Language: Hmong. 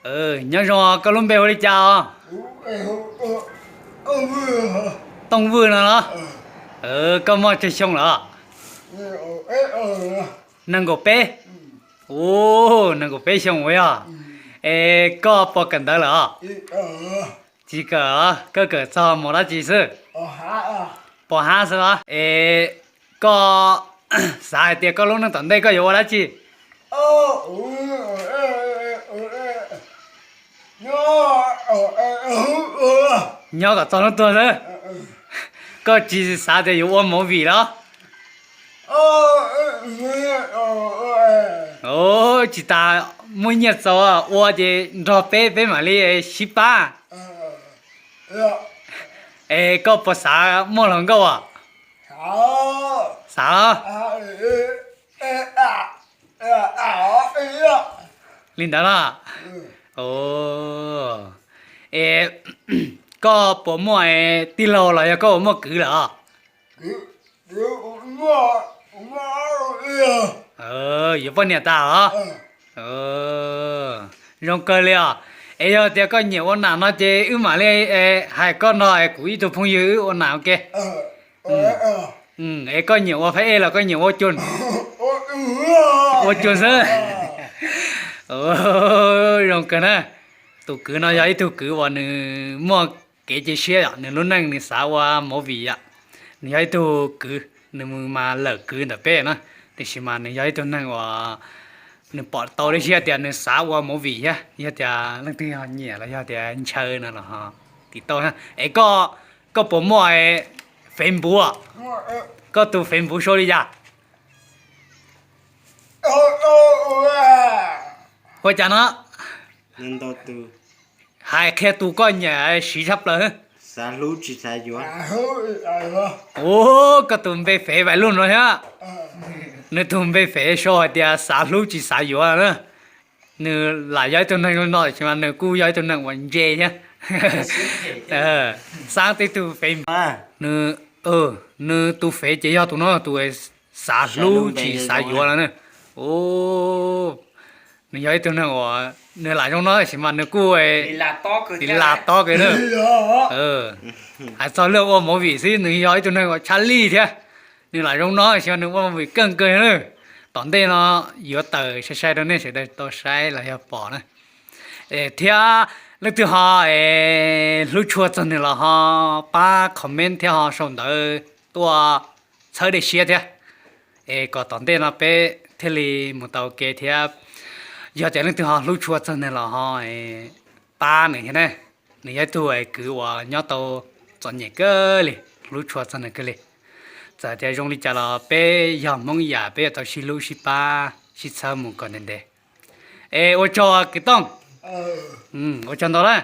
Nyob zoo, koj lub npe hu li cas os? Tooj Vwj no los? Koj muaj tsawg xyoo lawm? Nees nkaum peb. Ua, nees nkaum peb xyoo ua yog. Es koj puas kawm ntawv lawm os? Tsis kawm, koj kawm txog mos dab tsi xwb? Pos hab xwb los? Es koj xav hais tias koj lub neej tom ntej koj yuav ua dab tsi? Nyob kom txog hnub tuag xwb. Koj tsis xav tias yuav ua movie los? Tsis tas muaj nyiaj txaus ua ces nrog peb, peb mam li sib pab. Es koj puas xav muaj hluas nkauj os? Xav los? Li ntawd los? Es koj puas muaj tij laug los yog koj puas muaj kwv lawm os? Yuav poj niam tas los? Zoo kawg li os. Es yog tias koj nyiam ua nam no ces wb mam li hais koj nrog kuv ib tug phooj ywg wb ua nam ua ke. Es koj nyiam ua phab ej los koj nyiam ua cua? Ua cua xwb. Zoo kawg na. Tus kwv no yog ib tug kwv uas nws muaj kev cia siab yom, nws lub neej nws xav ua movie yom. Nws yog ib tug kwv, nws mus mas lawm kwv ntawm peb na, tiam sis mas nws yog ib tug neeg uas nws pom tau deb siab tias nws xav ua movie thiab. Yog tias leej twg ho nyiam los yog tias ntshaw no los ho tim tau na. Es koj, koj puas muaj Facebook? Koj tus Facebook sau li cas? Ua cas no? Hais qhia tus koj nyiam siv tshaj plaws. Ua, koj tus npe fev vais lug no thiab. Nws tus npe fev sau hais tias xav hlub tsis xav yuav na. Nws lam yog ib tug neeg zoo no tiam sis mas nws kuj yog ib tug neeg uas ntse thiab. Xav tej tug fev, nws, nws tus fev ces yog tus no, tus xav hlub tsis xav yuav no na. Nws yog ib tug neeg uas nws lam zoo no tiam sis mas nws kuj tiv las tob kawg na. Hais txog lub ua movie xwb nws yog ib tug neeg uas tshaj lij thiab. Nws lam zoo no tiam sis mas nws ua movie keej kawg na. Tom ntej no yuav tawm sai sai rau nej sawv daws tau saib los yog pom na. Thiab leej twg ho hlub tshua txog nws los ho pab comment thiab ho sau ntawv tuaj txhawb dej siab thiab, es kom tom ntej no peb thiaj li mus tau kev thiab. Yog tias leej twg ho hlub tshua txog nws los ho pab nws thiab ne. Nws yog ib tug kwv uas nyob tau txom nyem kawg li, hlub tshua txog nws kawg li. Txawm tias zoo li cas los peb yog Hmoob ib yam peb yuav tau sib hlub sib pab sib txhawb mus kom ntev ntev. Es ua tsaug kwv Tooj. Ua tsaug ntau na.